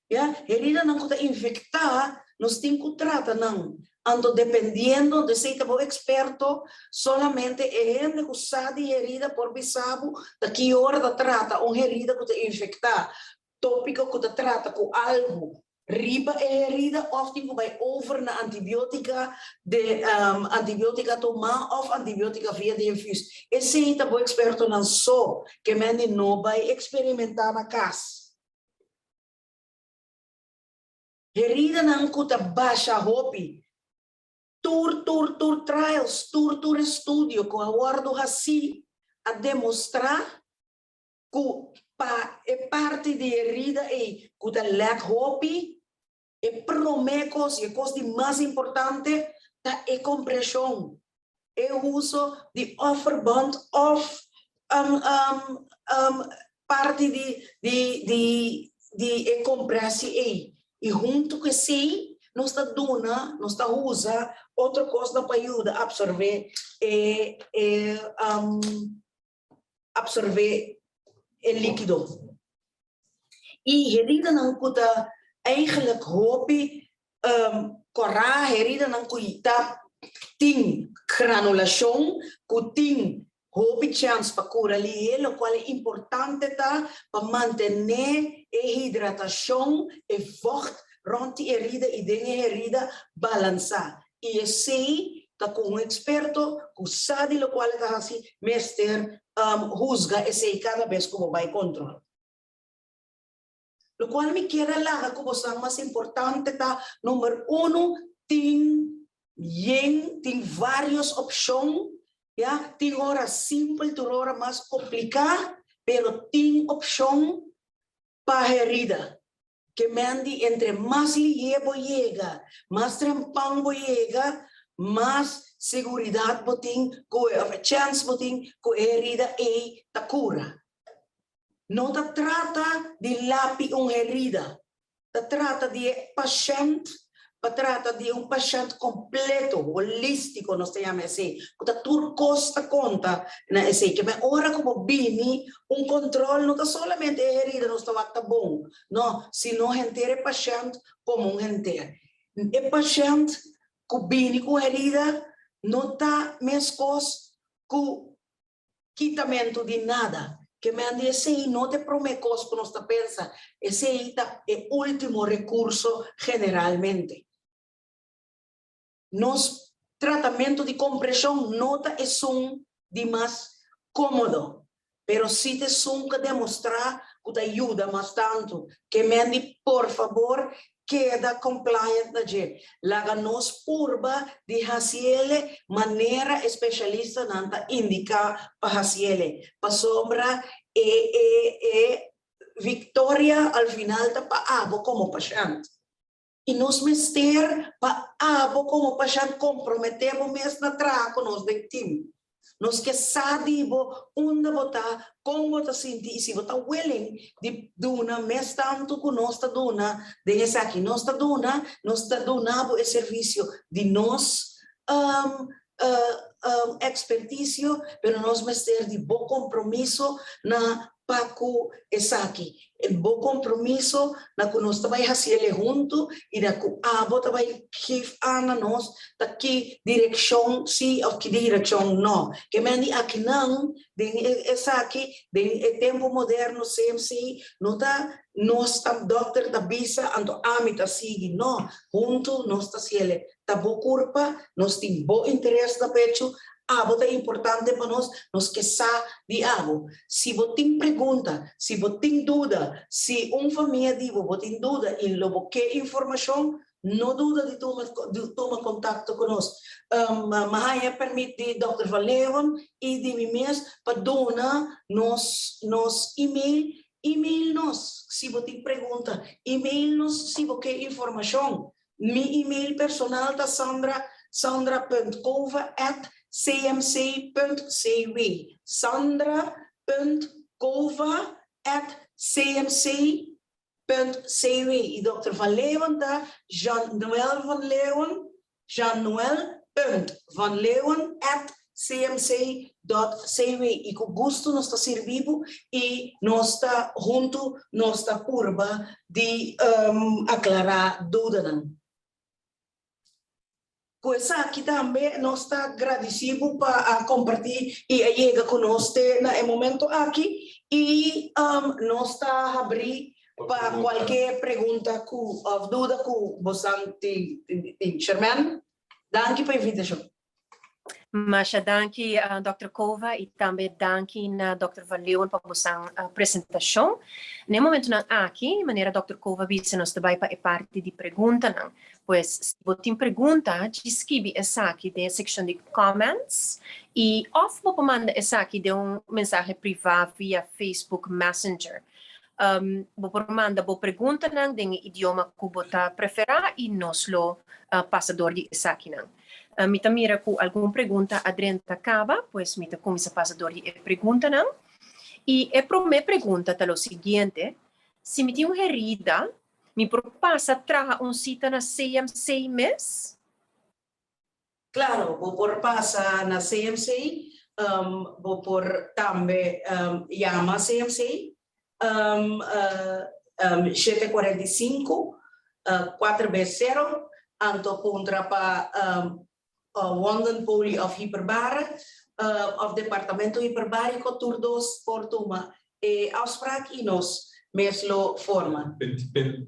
Ya, heridanan ku ta infektá, nos tin ku trata nan. Anto dependiendo, esei ta bo eksperto, solamente e hende ku sa di herida por bisa bo ta ki ora ta trata un herida ku ta infektá. Tópiko ku ta trata ku algu riba e herida òf tin ku bai over na antibiótika de antibiótika tomá òf antibiótika via di infüs. Esei ta bo ekspertonan so ke men di no bai eksperimentá na kas. Heridanan ku ta basha hopi. Tur tur tur trials, tur tur estudio ku a wòrdu hasí a demostrá ku pa e parti di herida ei ku ta lèk hopi, e promé kos i e kos di mas importante ta e kompreshon, e uso di òf verband òf parti di e kompresi ei. I huntu ku esei nos ta duna, nos ta usa otro kosnan pa yuda apsorbé e absorbe e likido. I heridanan ku ta eigenlijk hopi kòrá, heridanan ku ta tin granulashon, ku tin hopi chèns pa kura lihé, lokual e importante ta pa mantené e hidratashon, e vògt rònt di herida i den e herida balansá. I esei ta ku un eksperto ku sa di lokual e ta hasi mester husga esei kada bes ku bo bai kontrol. Lokual mi kier a laga ku bosan mas importante ta, number uno, tin yen, tin varios opshon, ya, tin ora simpel, tur ora mas kompliká, pero tin opshon pa herida. Ke men di entre mas lihé bo yega, mas trempan bo yega, mas seguridat bo tin ku e òf e chèns bo tin ku e herida ei ta kura. No ta trata di lapi un herida, ta trata di e pashènt. pa trata di un pashènt kompleto, holístiko nos ta yama esei, ku ta tur kos ta konta na esei. Ke men ora ku bo bini un kòntròl no ta solamente e herida nos ta wak ta bon, no, sino henter e pashènt komo un henter. E pashènt ku bini ku herida no ta meskos ku kitamentu di nada. Ke men di esei no ta e promé kos ku nos ta pensa, esei ta e último rekurso generalmente. Nos tratamentu di kompreshon no ta esun di mas kómodo, pero si ta esun ku a demostrá ku ta yuda mas tantu. Ke men di por fabor keda compliant na dje. Laga nos purba di hasiele manera e specialistanan ta indica pa hasiele, pasobra e e e victoria al final ta pa abo como pashent. Y nos mester pa abo como pashent compromete bo mes na traha cu nos den team. Nos ke sa di bo unda bo ta, kon bo ta sinti i si bo ta willing di duna mes tantu ku nos ta duna den esaki. Nos ta duna, nos ta duna bo e servisio di nos ekspertisio, pero nos mester di bo kompromiso na pa ku esaki. E bo kompromiso na ku nos ta bai hasi el'e huntu i na ku abo ta bai gif an na nos ta ki direkshon si òf ki direkshon no. Ke men di akinan den e esaki den e tempu moderno CMC no ta nos ta dòkter ta bisa anto ami ta sigui no, huntu nos ta hasi el'e. Ta bo kurpa, nos tin bo interes na pechu, abo ta importante pa nos, nos ke sa di abo. Si bo tin pregunta, si bo tin duda, si un famia di bo bo tin duda i lo bo ke informashon, no duda di tuma di tuma kontakto ku nos. Mi haña permit di Dòkter Van Leeuwen i di mi mes pa duna nos nos email. Email nos si bo tin pregunta, email nos si bo ke informashon. Mi email personal ta sandra sandra.cova at cmc.cw sandra.cova at cmc.cw i Dòkter Van Leeuwen ta Jean Noel van Leeuwen jeannoel.vanleeuwen at cmc.cw i ku gustu nos ta sirbi bo i nos ta huntu nos ta purba di aklará dudanan. Ku esaki tambe nos ta gradisí bo pa a kompartí i a yega ku nos te na e momento aki i nos ta habrí pa kualke pregunta ku òf duda ku bosan tin. Sherman, danki pa invitashon. Masha danki Dòkter Cova i tambe danki na Dòkter Van Leeuwen pa bosan presentashon. Na e momentunan aki, manera Dòkter Cova a bisa, nos ta bai pa e parti di preguntanan. Pues, si bo tin pregunta, djis skibi esaki den e sekshon di comments i òf bo por manda esaki den un mensahe privá via Facebook Messenger. Bo por manda bo preguntanan den e idioma ku bo ta preferá i nos lo pasa dor di esakinan. Mi ta mira ku algun pregunta a drenta kaba, pues mi ta kuminsá pasa dor di e preguntanan. I e promé pregunta ta lo siguiente, Si mi tin un herida, mi por pasa traha un sita na CMC mes? Claro, bo por pasa na CMC, bo por tambe yama CMC, 745 4 bes 0, anto puntra pa Wondenpoli of Hyperbare of Departamento Hiperbarico, tur dos por tuma e afspraak y nos mes lo forma.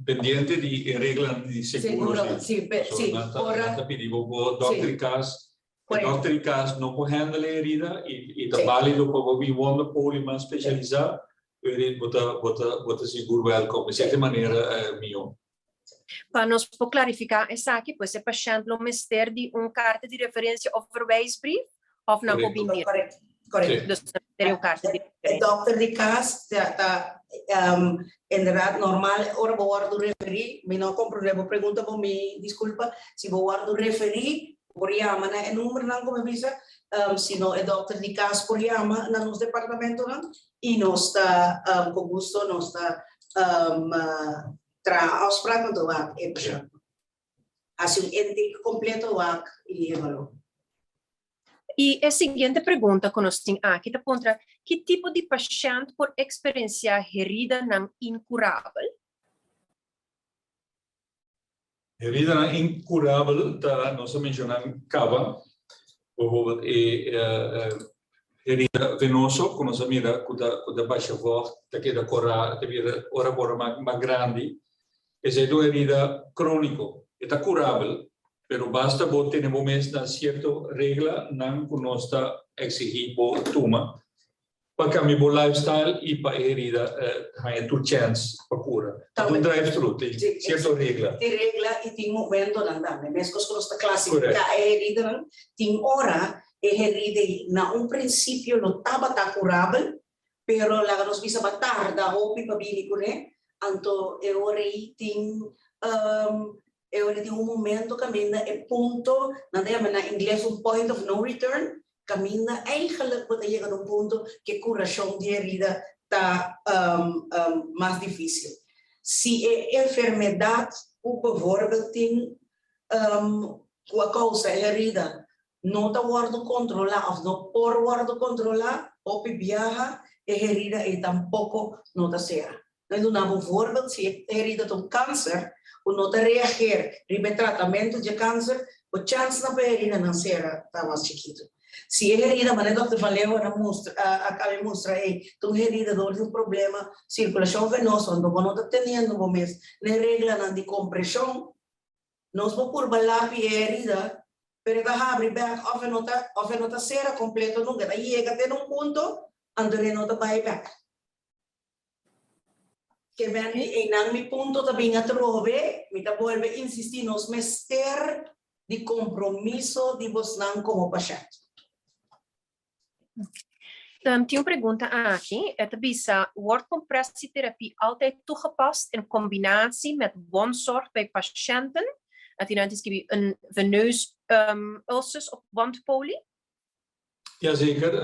Pendiente di e reglanan di seguro si. Si, ora. Nan ta pidi bo bo dokter di kas, e dokter di kas no por handle e herida y ta balido pa bo bin wonderpoli mas specialisa, bo ta bo ta bo ta sigur welkom. Esei ta e manera miho. Pa nos por clarifica esaki, pues e pashent lo mester di un carta di referencia of verwijsbrief of nan por bin Correcto, correcto, correcto. Dus nan mester di un carta di E referencia. dokter di cas ta ta inderdaad normal ora bo wordo referi, mi no a comprende bo pregunta bo mi disculpa, si bo wordo referi bo por yama na e numbernan cu mi bisa, si no e dokter di cas por yama na nos departamentonan y nos ta cu gusto nos ta traha afspraak anto wak e persoon. Hasi un intake kompleto wak i evaluá. I e siguiente pregunta ku nos tin aki ta puntra, ki tipo di pashènt por eksperensiá heridanan inkurabel? Heridanan inkurabel ta, nos a menshoná kaba, bijvoorbeeld e herida venoso ku nos a mira ku ta ku ta basha vògt, ta keda korá, ta bira ora por ora mas grandi. Esei ta un herida króniko. E ta kurabel, pero basta bo tene bo mes na sierto reglanan ku nos ta eksigí bo tuma pa kambia bo lifestyle i pa e herida haña tur chèns pa kura. Ta un drive thru, tin sierto regla. Tin regla i tin momentonan tambe. Meskos ku nos ta klasifiká e heridanan, tin ora e herida ei na un prinsipio lo tabata kurabel, Pero laga nos bisa ba tarda hopi pa bini kuné, anto e ora ei tin e ora ei tin un momento kaminda e punto, nan ta yama na ingles un point of no return, kaminda eigenlijk bo ta yega na un punto ku e kurashon di herida ta mas difísil. Si e enfermedat ku bijvoorbeeld tin ku a kousa e herida no ta wòrdu kontrolá òf no por wòrdu kontrolá, hopi biaha e herida ei tampoko no ta sera. Nan duna bo voorbeeld, si e herida ta un kanser ku no ta reageer riba e tratamentu dje kanser, bo chènsnan pa e heridanan sera ta mas chikitu. Si e herida, manera dòkter Van Leeuwen a mustra a kaba di mustra ei, ta un herida dor di un problema sirkulashon venoso, anto bo no ta teniendo bo mes na e reglanan di kompreshon, Nos por purba lapi e herida, pero e ta habri bek of e no ta of e no ta sera completo nunca. E ta yega te na un punto, anto e no ta bai bek. Ke ben di einan mi punto ta bin atrobe, mi ta bolbe insisti, nos mester di compromiso di bosnan como pashent. Tin un pregunta aki, e ta bisa, Wordt compressietherapie altijd toegepast in combinatie met wondzorg bij patiënten? A tin nan ta skibi een veneus ulcers op wondpoli? Jazeker.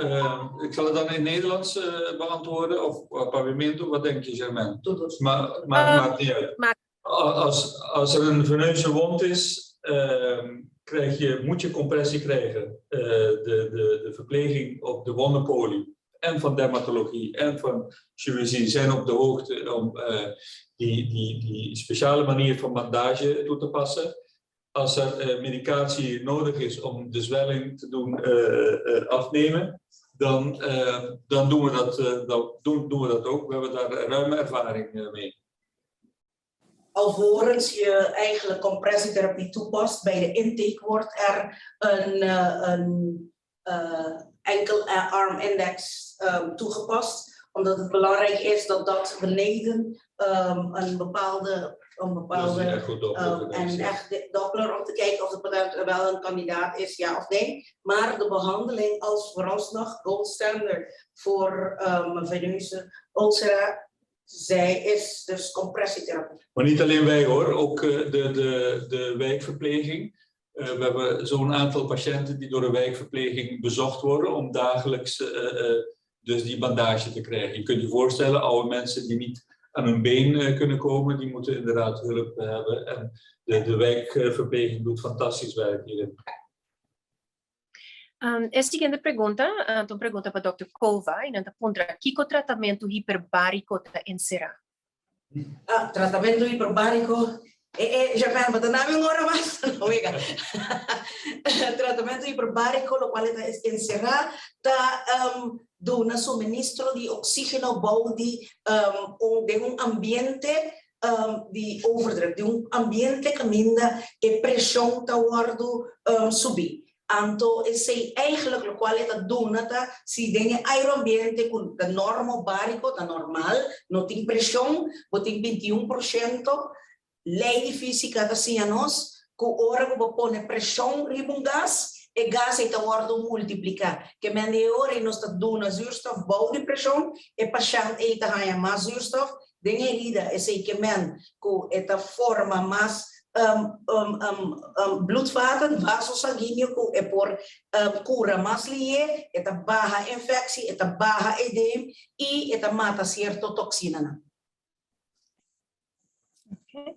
Ik zal het dan in Nederlands beantwoorden of Papiamento, wat denk je, Germaine? Maar maakt niet uit. Als, als er een veneuze wond is, krijg je, moet je compressie krijgen. De, de, de verpleging op de wondenpoli en van dermatologie en van chirurgie zijn op de hoogte om die, die, die speciale manier van bandage toe te passen. Als er medicatie nodig is om de zwelling te doen afnemen, dan, dan, doen we dat, dan doen, doen we dat ook. We hebben daar ruime ervaring mee. Alvorens je eigenlijk compressietherapie toepast, bij de intake wordt er een, een enkel arm index toegepast, omdat het belangrijk is dat dat beneden een bepaalde en echt de Doppler om te kijken of de patiënt wel een kandidaat is, ja of nee. Maar de behandeling als vooralsnog gold standard voor veneuze ulcera, zij is dus compressietherapie. Maar niet alleen wij hoor, ook de, de, de wijkverpleging. We hebben zo'n aantal patiënten die door de wijkverpleging bezocht worden om dagelijks dus die bandage te krijgen. Je kunt je voorstellen, oude mensen die niet aan hun been kunnen komen, die moeten inderdaad hulp hebben. En de, de wijkverpleging doet fantastisch werk hierin. E siguiente pregunta, un pregunta pa Dr. Kova, i nan ta puntra, kiko tratamentu hiperbáriko ta enserá? Ah, tratamentu hiperbáriko, Japan, bo ta dame un ora mas? No, wega. Tratamentu hiperbáriko, lokual ta enserá, ta duna suministro di oksígeno bou di un, den un ambiente di overdruk, di un ambiente kaminda e preshon ta wòrdu subí. Anto esei eigenlijk lokual e ta duna ta si den e aire ambiente ku ta normobáriko, ta normal, no tin preshon, bo tin 21%. Lei di físika ta siña nos ku ora ku bo pone preshon riba un gas, e gas ei ta wòrdu multipliká. Ke men di e ora ei nos ta duna zuurstof bou di preshon, e pashènt ei ta haña mas zuurstof den herida. Esei ke men ku e ta forma mas bloedvaten, vaso sanguíneo ku e por kura mas lihé, e ta baha infeksi, e ta baha edem i e ta mata sierto toksinanan. Okay.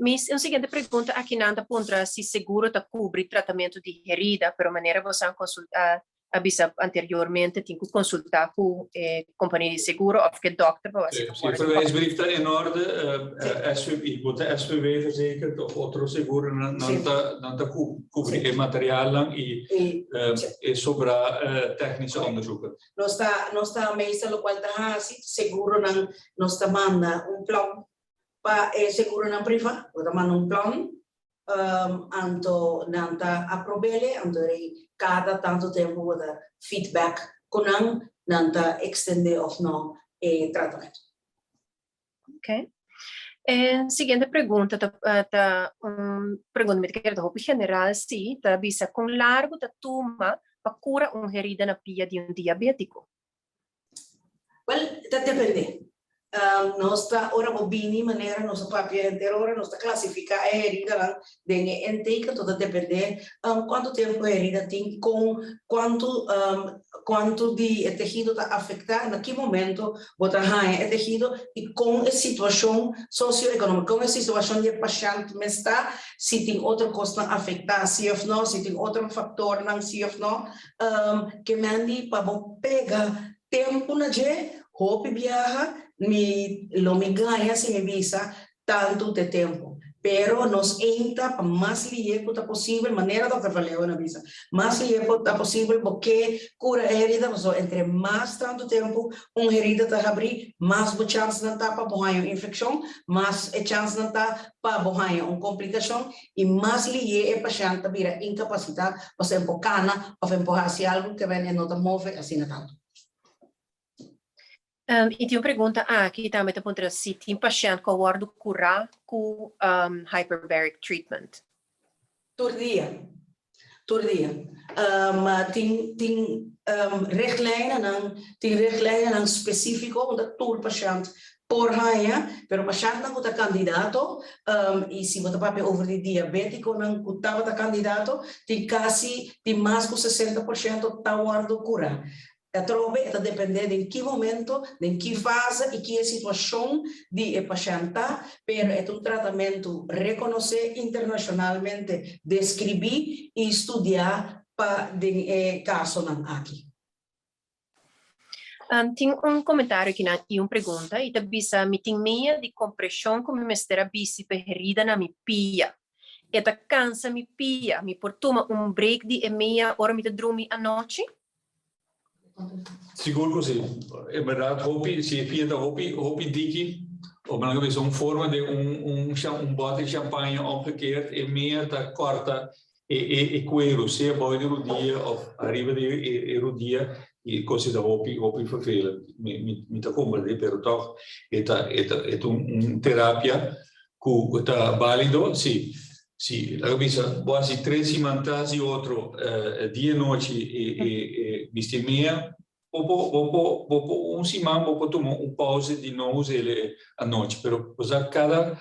Mi un siguiente pregunta akinan ta puntra si seguro ta kubri tratamentu di herida, pero manera boso a konsultá a bisa anteriormente tin ku konsultá ku e kompania di seguro òf ku e dòkter pa Si, si e verwijsbrief ta in orde, SV, bo ta SVB verzekerd of otro seguro, nan, nan ta, nan ta kubri e materialnan i e sobra technische onderzoeken. Nos ta, nos ta meestal lokual ta hasi, seguronan nos ta manda un plan pa e seguronan priva, bo ta manda un plan, anto nan ta aprob'ele, anto rei kada tantu tempu bo ta feedback ku nan, nan ta ekstendé òf no e tratamentu. Ok. E siguiente pregunta ta ta un pregunta mi ta kere ta hopi general si, ta bisa kon largu ta tuma pa kura un herida na pia di un diabétiko? Wel, ta depende. Nos ta, ora bo bini manera nos a papia henter ora, nos ta klasifiká e heridanan den e intake, anto ta depende kuantu tempu e herida tin, kon, kuantu, kuantu di e tehido ta afektá, na ki momento bo ta haña e tehido i kon e situashon sosioekonómiko, kon e situashon di e pashènt mes ta, si tin otro kosnan afektá si òf no, si tin otro faktornan si òf no. Ke mendi pa bo pega tempu na dje, hopi biaha mi lo mi gaña si mi bisa tantu te tempu. Pero nos einta pa mas lihe ku ta posibel, manera Dòkter Van Leeuwen a bisa, mas lihe ku ta posibel bo ke kura e herida, pasobra entre mas tantu tempu un herida ta habrí, mas bo chansnan ta pa bo haña un infekshon, mas e chansnan ta pa bo haña un komplikashon I mas lihé e pashènt ta bira inkapasitá pasobra e por kana òf e por hasi algu ke wen e no ta move asina tantu. I tin un pregunta aki tambe ta puntra si tin pashènt ku a wòrdu kurá ku hyperbaric treatment. Tur dia. Tur dia. Tin tin richtlijnennan tin richtlijnennan spesífiko unda tur pashènt por haña, pero pashèntnan ku ta kandidato, i si bo ta papia over di diabétikonan ku tabata kandidato, tin kasi tin mas ku 60% ta wòrdu kurá. Atrobe e ta dependé den ki momento, den ki fase i ki e situashon di e pashènt ta, pero e ta un tratamentu rekonosé internashonalmente, deskribí i studiá pa den e kasonan aki. Tin un komentario akinan i un pregunta i ta bisa, Mi tin mia di kompreshon ku mi mester a bisti pa e herida na mi pia. E ta kansa mi pia. Mi por tuma un break di e mia ora mi ta drumi anochi? Sigur ku si. En bèrdat hopi, si e pia ta hopi, hopi diki, of nan a bisa un forma di un un un bòt di champaña omgekeerd, e mea ta kòrta e e e kueru, sea bou di rudia òf ariba di e e rudia, i e kos ei ta hopi, hopi vervelend. Mi mi mi ta komprendé, pero tòg e ta e ta e ta un un terapia ku ta bálido, si. Si, laga bisa, bo hasi tres siman tras di otro, dia i nochi e e e bisti mea, bo por bo por bo por un siman bo por tuma un pauze di no usa el anochi, pero bo sa kada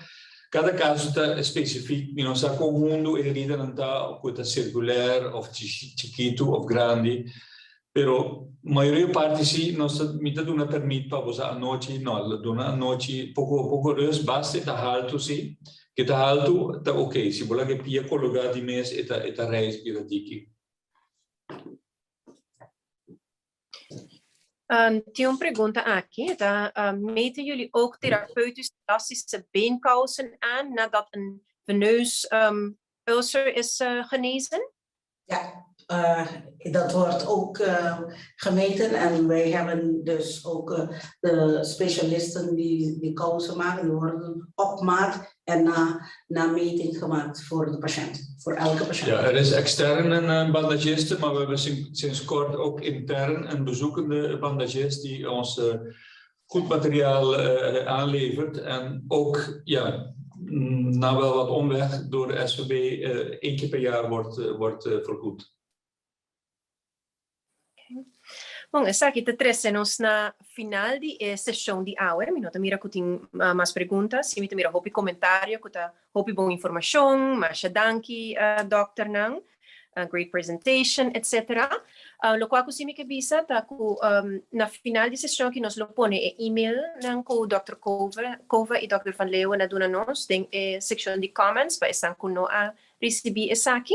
kada kaso ta spesifik, mi no sa kon hundu e heridanan ta, ku ta sirkuler òf chikitu òf grandi, Pero mayoria parti si nos ta mi ta duna permit pa boso anochi no lo duna anochi poko poko rust basta e ta haltu si ke ta haltu ta ok si bo laga e pia kologa di mes e ta e ta reis bira diki. Tin un pregunta aki, e ta, Meten jullie ook therapeutisch elastische beenkousen aan nadat een veneus ulcer is genezen? Ja, dat wordt ook gemeten en wij hebben dus ook de specialisten die die kousen maken, die worden op maat en na, na meting gemaakt voor de patiënt, voor elke patiënt. Ja, er is extern een bandagiste, maar we hebben sinds kort ook intern een bezoekende bandagist die ons goed materiaal aanlevert en ook, ja, na wel wat omweg door de SVB één keer per jaar wordt, wordt vergoed. Bon, esaki ta trese nos na final di e seshon di awe. Mi no ta mira ku tin mas pregunta. Si mi ta mira hopi komentario ku ta hopi bon informashon. Masha danki, dòkternan. Great presentation, etc. Loke ku mi ke bisa ta ku na final di seshon ku nos lo pone e email nan ku Dr. Cova i Dr. Van Leeuwen a duna nos den e sekshon di comments pa esnan ku no a risibí esaki.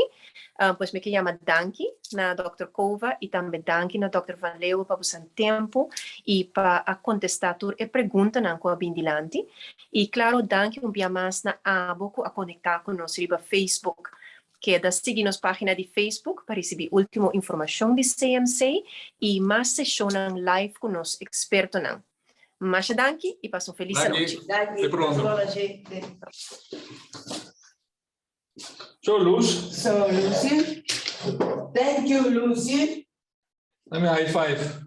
Pues mi ke yama danki na Dr. Cova i tambe danki na Dr. Van Leeuwen pa boso tempu i pa a kontestá tur e preguntanan ku a bin dilanti. I klaro, danki un bia mas na abo ku a konektá ku nos riba Facebook. Keda sigui nos página di Facebook pa risibí último informashon di CMC i mas seshon live ku nos ekspertonan. Masha danki i pasa un felis Danki. nochi. Danki. Te pronto. Hola, gente. So, Luz, So, Lucy. Thank you, Lucy. Let me high five.